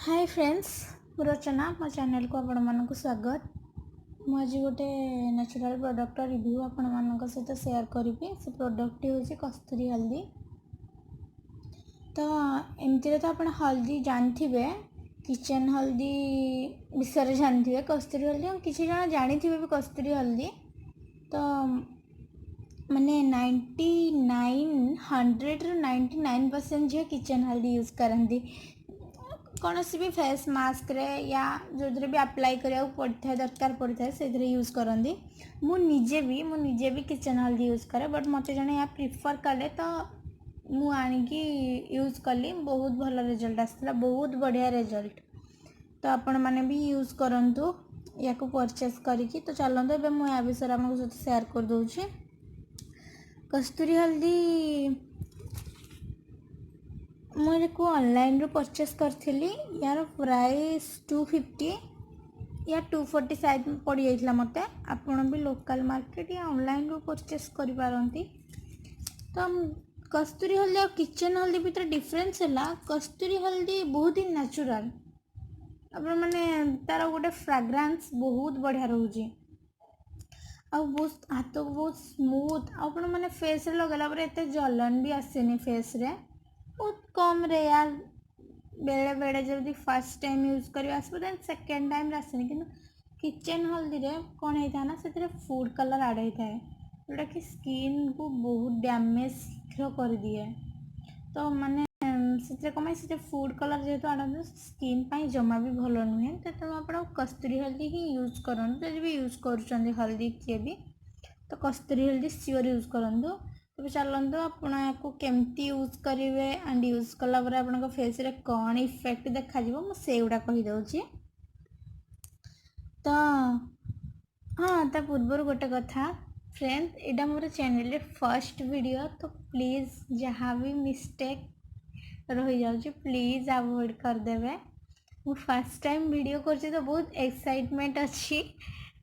ହାଏ friends, ମୁଁ ରଚନା। ମୋ ଚ୍ୟାନେଲକୁ ଆପଣମାନଙ୍କୁ ସ୍ୱାଗତ। ମୁଁ ଆଜି ଗୋଟେ ନ୍ୟାଚୁରାଲ୍ ପ୍ରଡ଼କ୍ଟର ରିଭ୍ୟୁ ଆପଣମାନଙ୍କ ସହିତ ସେୟାର କରିବି। ସେ ପ୍ରଡ଼କ୍ଟଟି ହେଉଛି କସ୍ତୁରୀ ହଳଦୀ। ତ ଏମିତିରେ ତ ଆପଣ ହଳଦୀ ଜାଣିଥିବେ, କିଚେନ୍ ହଳଦୀ ବିଷୟରେ ଜାଣିଥିବେ, କସ୍ତୁରୀ ହଳଦୀ ଆଉ କିଛି ଜଣ ଜାଣିଥିବେ ବି। କସ୍ତୁରୀ ହଳଦୀ ତ ମାନେ 99, 100ରୁ 99% ଝିଅ କିଚେନ୍ ହଳଦୀ ୟୁଜ୍ କରନ୍ତି। କୌଣସି ବି ଫେସ୍ ମାସ୍କରେ ୟା ଯେଉଁଥିରେ ବି ଆପ୍ଲାଏ କରିବାକୁ ପଡ଼ିଥାଏ, ଦରକାର ପଡ଼ିଥାଏ, ସେଇଥିରେ ୟୁଜ୍ କରନ୍ତି। ମୁଁ ନିଜେ ବି କିଚେନ୍ ହଳଦୀ ୟୁଜ୍ କରେ, ବଟ୍ ମୋତେ ଜଣେ ଏହା ପ୍ରିଫର୍ କଲେ ତ ମୁଁ ଆଣିକି ୟୁଜ୍ କଲି। ବହୁତ ଭଲ ରେଜଲ୍ଟ ଆସିଥିଲା, ବହୁତ ବଢ଼ିଆ ରେଜଲ୍ଟ। ତ ଆପଣମାନେ ବି ୟୁଜ୍ କରନ୍ତୁ ୟାକୁ ପରଚେସ୍ କରିକି। ତ ଚାଲନ୍ତୁ, ଏବେ ମୁଁ ୟା ବିଷୟରେ ଆପଣଙ୍କ ସହିତ ସେୟାର କରିଦେଉଛି। କସ୍ତୁରୀ ହଳଦୀ ମୁଁ ଏହାକୁ ଅନଲାଇନ୍ରୁ ପରଚେସ୍ କରିଥିଲି। ୟାର ପ୍ରାଇସ୍ 250 ୟା 240 ସାୟଦ ପଡ଼ିଯାଇଥିଲା ମୋତେ। ଆପଣ ବି ଲୋକାଲ୍ ମାର୍କେଟ୍ ୟା ଅନଲାଇନ୍ରୁ ପରଚେସ୍ କରିପାରନ୍ତି। ତ କସ୍ତୁରୀ ହଳଦୀ ଆଉ କିଚେନ୍ ହଳଦୀ ଭିତରେ ଡିଫରେନ୍ସ ହେଲା, କସ୍ତୁରୀ ହଳଦୀ ବହୁତ ହି ନ୍ୟାଚୁରାଲ୍। ଆପଣ ମାନେ ତାର ଗୋଟେ ଫ୍ରାଗ୍ରାନ୍ସ ବହୁତ ବଢ଼ିଆ ରହୁଛି ଆଉ ବହୁତ ହାତକୁ ବହୁତ ସ୍ମୁଥ୍। ଆଉ ଆପଣ ମାନେ ଫେସ୍ରେ ଲଗାଇଲା ପରେ ଏତେ ଜଲନ ବି ଆସେନି ଫେସ୍ରେ, ବହୁତ କମ୍ ରେୟାର। ବେଳେ ବେଳେ ଯଦି ଫାର୍ଷ୍ଟ ଟାଇମ୍ ୟୁଜ୍ କରିବା ଆସିବ, ଦେନ୍ ସେକେଣ୍ଡ ଟାଇମ୍ରେ ଆସେନି। କିନ୍ତୁ କିଚେନ୍ ହଳଦୀରେ କ'ଣ ହେଇଥାଏ ନା, ସେଥିରେ ଫୁଡ଼୍ କଲର୍ ଆଡ଼୍ ହେଇଥାଏ, ଯେଉଁଟାକି ସ୍କିନ୍କୁ ବହୁତ ଡ୍ୟାମେଜ୍ ଶୀଘ୍ର କରିଦିଏ। ତ ମାନେ ସେଥିରେ କ'ଣ ପାଇଁ, ସେଥିରେ ଫୁଡ଼୍ କଲର୍ ଯେହେତୁ ଆଡ଼୍, ସ୍କିନ୍ ପାଇଁ ଜମା ବି ଭଲ ନୁହେଁ। ତ ତେଣୁ ଆପଣ କସ୍ତୁରୀ ହଳଦୀ ହିଁ ୟୁଜ୍ କରନ୍ତୁ। ଯଦି ବି ୟୁଜ୍ କରୁଛନ୍ତି ହଳଦୀ କିଏ ବି, ତ କସ୍ତୁରୀ ହଳଦୀ ସିଓର ୟୁଜ୍ କରନ୍ତୁ। ତେବେ ଚାଲନ୍ତୁ, ଆପଣ ୟାକୁ କେମିତି ୟୁଜ୍ କରିବେ ଆଣ୍ଡ ୟୁଜ୍ କଲା ପରେ ଆପଣଙ୍କ ଫେସ୍ରେ କ'ଣ ଇଫେକ୍ଟ ଦେଖାଯିବ, ମୁଁ ସେଇଗୁଡ଼ା କହିଦେଉଛି। ତ ହଁ, ତା ପୂର୍ବରୁ ଗୋଟେ କଥା ଫ୍ରେଣ୍ଡ, ଏଇଟା ମୋର ଚ୍ୟାନେଲରେ ଫର୍ଷ୍ଟ ଭିଡ଼ିଓ, ତ ପ୍ଲିଜ୍ ଯାହା ବି ମିଷ୍ଟେକ୍ ରହିଯାଉଛି, ପ୍ଲିଜ୍ ଆଭଏଡ଼ କରିଦେବେ। ମୁଁ ଫାର୍ଷ୍ଟ ଟାଇମ୍ ଭିଡ଼ିଓ କରୁଛି, ତ ବହୁତ ଏକ୍ସାଇଟମେଣ୍ଟ ଅଛି।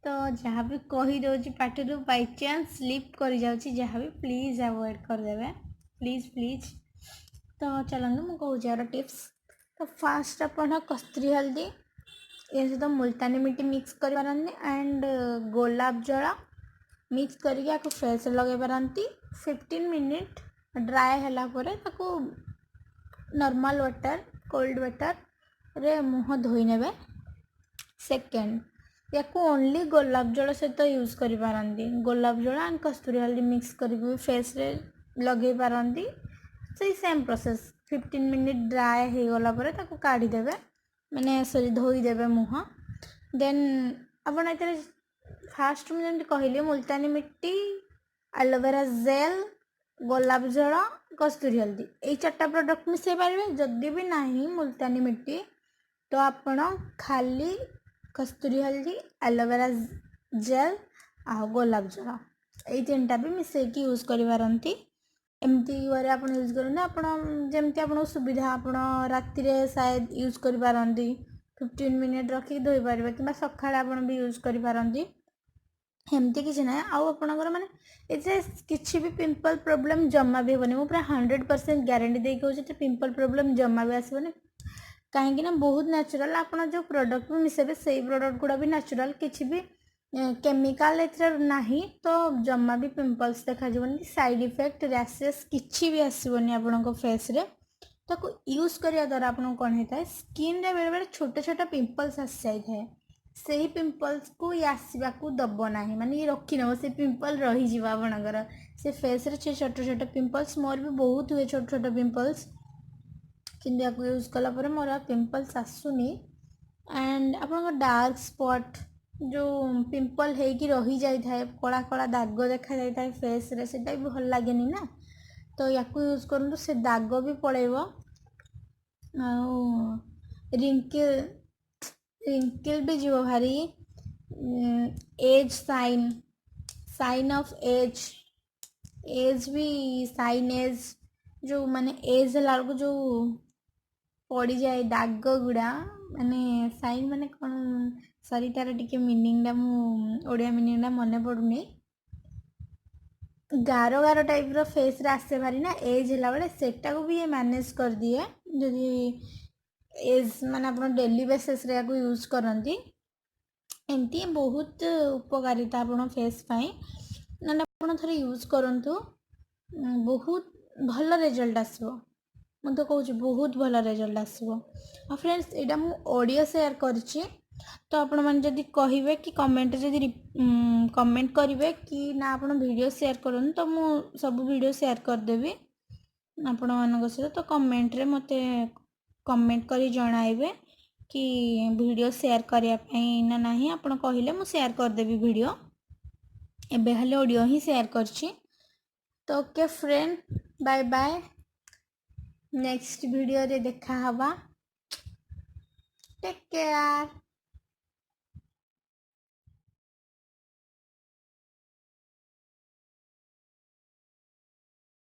ତ ଯାହା ବି କହିଦେଉଛି, ପାଟିରୁ ବାଇଚାନ୍ସ ସ୍ଲିପ୍ କରିଯାଉଛି ଯାହା ବି, ପ୍ଲିଜ୍ ଆଭଏଡ଼ କରିଦେବେ, ପ୍ଲିଜ୍ ପ୍ଲିଜ୍। ତ ଚାଲନ୍ତୁ, ମୁଁ କହୁଛି ୟାର ଟିପ୍ସ। ତ ଫାର୍ଷ୍ଟ ଆପଣ କସ୍ତୁରୀ ହଳଦୀ ଏ ସହିତ ମୁଲତାନୀ ମିଟି ମିକ୍ସ କରିପାରନ୍ତି ଆଣ୍ଡ ଗୋଲାପ ଜଳ ମିକ୍ସ କରିକି ୟାକୁ ଫେସ୍ରେ ଲଗାଇ ପାରନ୍ତି। 15 ମିନିଟ୍ ଡ୍ରାଏ ହେଲା ପରେ ତାକୁ ନର୍ମାଲ୍ ୱାଟର୍, କୋଲ୍ଡ ୱାଟର୍ରେ ମୁହଁ ଧୋଇ ନେବେ। ସେକେଣ୍ଡ, ୟାକୁ ଓନ୍ଲି ଗୋଲାପ ଜଳ ସହିତ ୟୁଜ୍ କରିପାରନ୍ତି। ଗୋଲାପ ଜଳ ଆଣ୍ଡ କସ୍ତୁରୀ ହଳଦୀ ମିକ୍ସ କରିକି ବି ଫେସ୍ରେ ଲଗେଇ ପାରନ୍ତି। ସେଇ ସେମ୍ ପ୍ରୋସେସ୍, 15 ମିନିଟ୍ ଡ୍ରାଏ ହେଇଗଲା ପରେ ତାକୁ କାଢ଼ିଦେବେ, ମାନେ ସରି, ଧୋଇଦେବେ ମୁହଁ। ଦେନ୍ ଆପଣ ଏଥିରେ ଫାଷ୍ଟ ମୁଁ ଯେମିତି କହିଲି, ମୁଲତାନୀ ମିଟି, ଆଲୋଭେରା ଜେଲ୍, ଗୋଲାପ ଜଳ, କସ୍ତୁରୀ ହଳଦୀ, ଏଇ ଚାରିଟା ପ୍ରଡ଼କ୍ଟ ମିଶାଇ ପାରିବେ। ଯଦି ବି ନାହିଁ ମୁଲତାନୀ ମିଟି, ତ ଆପଣ ଖାଲି କସ୍ତୁରୀ ହଳଦୀ, ଆଲୋଭେରା ଜେଲ୍ ଆଉ ଗୋଲାପ ଜଳ, ଏଇ ତିନିଟା ବି ମିଶାଇକି ୟୁଜ୍ କରିପାରନ୍ତି। ଏମିତି ୱେରେ ଆପଣ ୟୁଜ୍ କରନ୍ତୁ, ଆପଣ ଯେମିତି ଆପଣଙ୍କୁ ସୁବିଧା। ଆପଣ ରାତିରେ ସାୟଦ ୟୁଜ୍ କରିପାରନ୍ତି, 15 ମିନିଟ୍ ରଖିକି ଧୋଇପାରିବେ, କିମ୍ବା ସକାଳେ ଆପଣ ବି ୟୁଜ୍ କରିପାରନ୍ତି, ଏମିତି କିଛି ନାହିଁ। ଆଉ ଆପଣଙ୍କର ମାନେ ଏଥିରେ କିଛି ବି ପିମ୍ପଲ୍ ପ୍ରୋବ୍ଲେମ୍ ଜମା ବି ହେବନି। ମୁଁ ପୁରା 100% ଗ୍ୟାରେଣ୍ଟି ଦେଇକି କହୁଛି, ଏଥିରେ ପିମ୍ପଲ୍ ପ୍ରୋବ୍ଲେମ୍ ଜମା ବି ଆସିବନି, କାହିଁକି ନା ବହୁତ ନ୍ୟାଚୁରାଲ୍। ଆପଣ ଯେଉଁ ପ୍ରଡ଼କ୍ଟ ବି ମିଶାଇବେ, ସେଇ ପ୍ରଡ଼କ୍ଟ ଗୁଡ଼ା ବି ନ୍ୟାଚୁରାଲ୍, କିଛି ବି କେମିକାଲ ଏଥିରେ ନାହିଁ। ତ ଜମା ବି ପିମ୍ପଲ୍ସ ଦେଖାଯିବନି କି ସାଇଡ଼୍ ଇଫେକ୍ଟ, ର୍ୟାସେସ୍ କିଛି ବି ଆସିବନି ଆପଣଙ୍କ ଫେସ୍ରେ। ତାକୁ ୟୁଜ୍ କରିବା ଦ୍ୱାରା ଆପଣଙ୍କୁ କ'ଣ ହେଇଥାଏ, ସ୍କିନ୍ରେ ବେଳେବେଳେ ଛୋଟ ଛୋଟ ପିମ୍ପଲ୍ସ ଆସିଯାଇଥାଏ। ସେହି ପିମ୍ପଲ୍ସକୁ ଇଏ ଆସିବାକୁ ଦେବ ନାହିଁ, ମାନେ ଇଏ ରଖିନେବ, ସେ ପିମ୍ପଲ୍ ରହିଯିବ ଆପଣଙ୍କର ସେ ଫେସ୍ରେ। ସେ ଛୋଟ ଛୋଟ ପିମ୍ପଲ୍ସ, ମୋର ବି ବହୁତ ହୁଏ ଛୋଟ ଛୋଟ ପିମ୍ପଲ୍ସ, କିନ୍ତୁ ୟାକୁ ୟୁଜ୍ କଲା ପରେ ମୋର ଆଉ ପିମ୍ପଲ୍ସ ଆସୁନି। ଆଣ୍ଡ ଆପଣଙ୍କ ଡାର୍କ ସ୍ପଟ୍, ଯେଉଁ ପିମ୍ପଲ୍ ହେଇକି ରହିଯାଇଥାଏ, କଳା କଳା ଦାଗ ଦେଖାଯାଇଥାଏ ଫେସ୍ରେ, ସେଇଟା ବି ଭଲ ଲାଗେନି ନା। ତ ୟାକୁ ୟୁଜ୍ କରନ୍ତୁ, ସେ ଦାଗ ବି ପଳେଇବ। ଆଉ ରିଙ୍କିଲ୍ ରିଙ୍କିଲ୍ ବି ଯିବ ଭାରି। Age sign, sign of age, age B sign, age ଯେଉଁ ମାନେ ଏଜ୍ ହେଲା ବେଳକୁ ଯେଉଁ ପଡ଼ିଯାଏ ଦାଗ ଗୁଡ଼ା, ମାନେ ସାଇନ୍ ମାନେ କ'ଣ, ସରି, ତାର ଟିକେ ମିନିଂଟା ମୁଁ ଓଡ଼ିଆ ମିନିଂଟା ମନେ ପଡ଼ୁନି। ଗାର ଗାର ଟାଇପ୍ର ଫେସ୍ରେ ଆସେ ଭାରି ନା ଏଜ୍ ହେଲା ବେଳେ, ସେଟାକୁ ବି ଇଏ ମ୍ୟାନେଜ୍ କରିଦିଏ। ଯଦି ଏଜ୍ ମାନେ ଆପଣ ଡେଲି ବେସିସ୍ରେ ଏହାକୁ ୟୁଜ୍ କରନ୍ତି, ଏମିତି ବହୁତ ଉପକାରିତା ଆପଣ ଫେସ୍ ପାଇଁ। ମାନେ ଆପଣ ଥରେ ୟୁଜ୍ କରନ୍ତୁ, ବହୁତ ଭଲ ରେଜଲ୍ଟ ଆସିବ। ମୁଁ ତ କହୁଛି, ବହୁତ ଭଲ ରେଜଲ୍ଟ ଆସିବ। ଆଉ ଫ୍ରେଣ୍ଡସ୍, ଏଇଟା ମୁଁ ଅଡ଼ିଓ ସେୟାର କରିଛି, ତ ଆପଣମାନେ ଯଦି କହିବେ କି କମେଣ୍ଟରେ ଯଦି କମେଣ୍ଟ କରିବେ କି ନା ଆପଣ ଭିଡ଼ିଓ ସେୟାର କରନ୍ତୁ, ତ ମୁଁ ସବୁ ଭିଡ଼ିଓ ସେୟାର କରିଦେବି ଆପଣମାନଙ୍କ ସହିତ। ତ କମେଣ୍ଟରେ ମୋତେ କମେଣ୍ଟ କରି ଜଣାଇବେ କି ଭିଡ଼ିଓ ସେୟାର କରିବା ପାଇଁ ନା ନାହିଁ। ଆପଣ କହିଲେ ମୁଁ ସେୟାର କରିଦେବି ଭିଡ଼ିଓ। ଏବେ ଖାଲି ଅଡ଼ିଓ ହିଁ ସେୟାର କରିଛି। ତ okay friend, bye bye. Next ଭିଡ଼ିଓରେ ଦେଖା ହେବା। Take care.